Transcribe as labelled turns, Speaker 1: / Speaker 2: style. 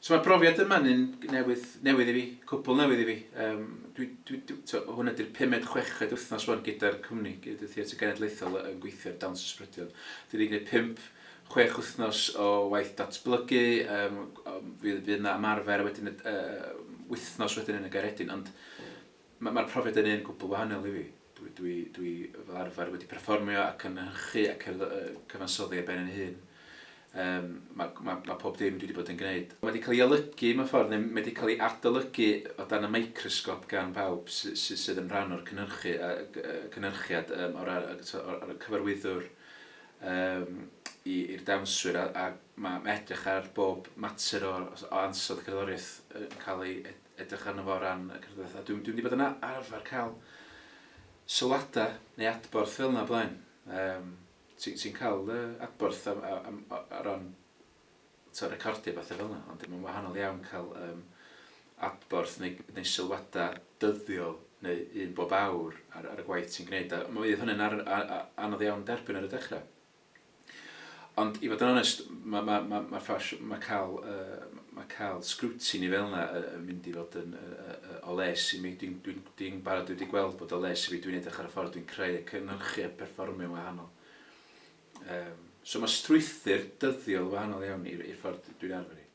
Speaker 1: So mae'r profiad yma'n un newydd, newydd i fi, cwbl newydd i fi. Um, dwi, dwi, dwi, to, hwn ydy'r pumed, chweched wythnos wan gyda'r cwmni, gyda'r Theatr Genedlaethol yn gweithio ar Dawns Ysbrydion. Dwi wedi gwneud pump, chwech wythnos o waith datblygu, um, fydd, fydd yna ymarfer wedyn, uh, wythnos wedyn yn y Gaeredin, ond mae'r ma profiad yn un gwbl wahanol i fi. Dwi, dwi, dwi fel arfer wedi perfformio ac yn hyrchu ac cyfansoddi ar ben yn hun. Um, mae, mae, mae pob dim dwi wedi bod yn gwneud. Mae wedi cael ei olygu mewn ffordd, neu mae wedi cael ei adolygu o dan y microsgop gan bawb sy, sy, sydd yn rhan o'r cynhyrchu, uh, cynhyrchiad um, o'r, o'r, o'r, cyfarwyddwr um, i'r dawnswyr a, a mae, mae edrych ar bob mater o, o ansawdd y cerddoriaeth yn cael ei edrych arno fo o ran y cerddoriaeth. A dwi'n dwi wedi bod yn arfer cael sylwadau neu adborth fel yna blaen. Um, Ti'n ti cael uh, adborth am, am, am, ar ran to, recordio bethau fel yna, ond mae'n wahanol iawn cael um, adborth neu, neu sylwadau dyddiol neu un bob awr ar, ar y gwaith ti'n gwneud. A mae hynny'n ar, ar, ar, anodd iawn derbyn ar y dechrau. Ond i fod yn onest, mae ma, ma, ma, ffas, ma cael, uh, ma cael scrutiny fel yna yn mynd i fod yn uh, uh, o les i mi. Dwi'n dwi, dwi barod dwi wedi gweld bod o les i fi. Dwi'n edrych ar y ffordd dwi'n creu y cynhyrchu a perfformio'n wahanol. Um, so mae strwythur dyddiol wahanol iawn i'r ffordd dwi'n arfer i.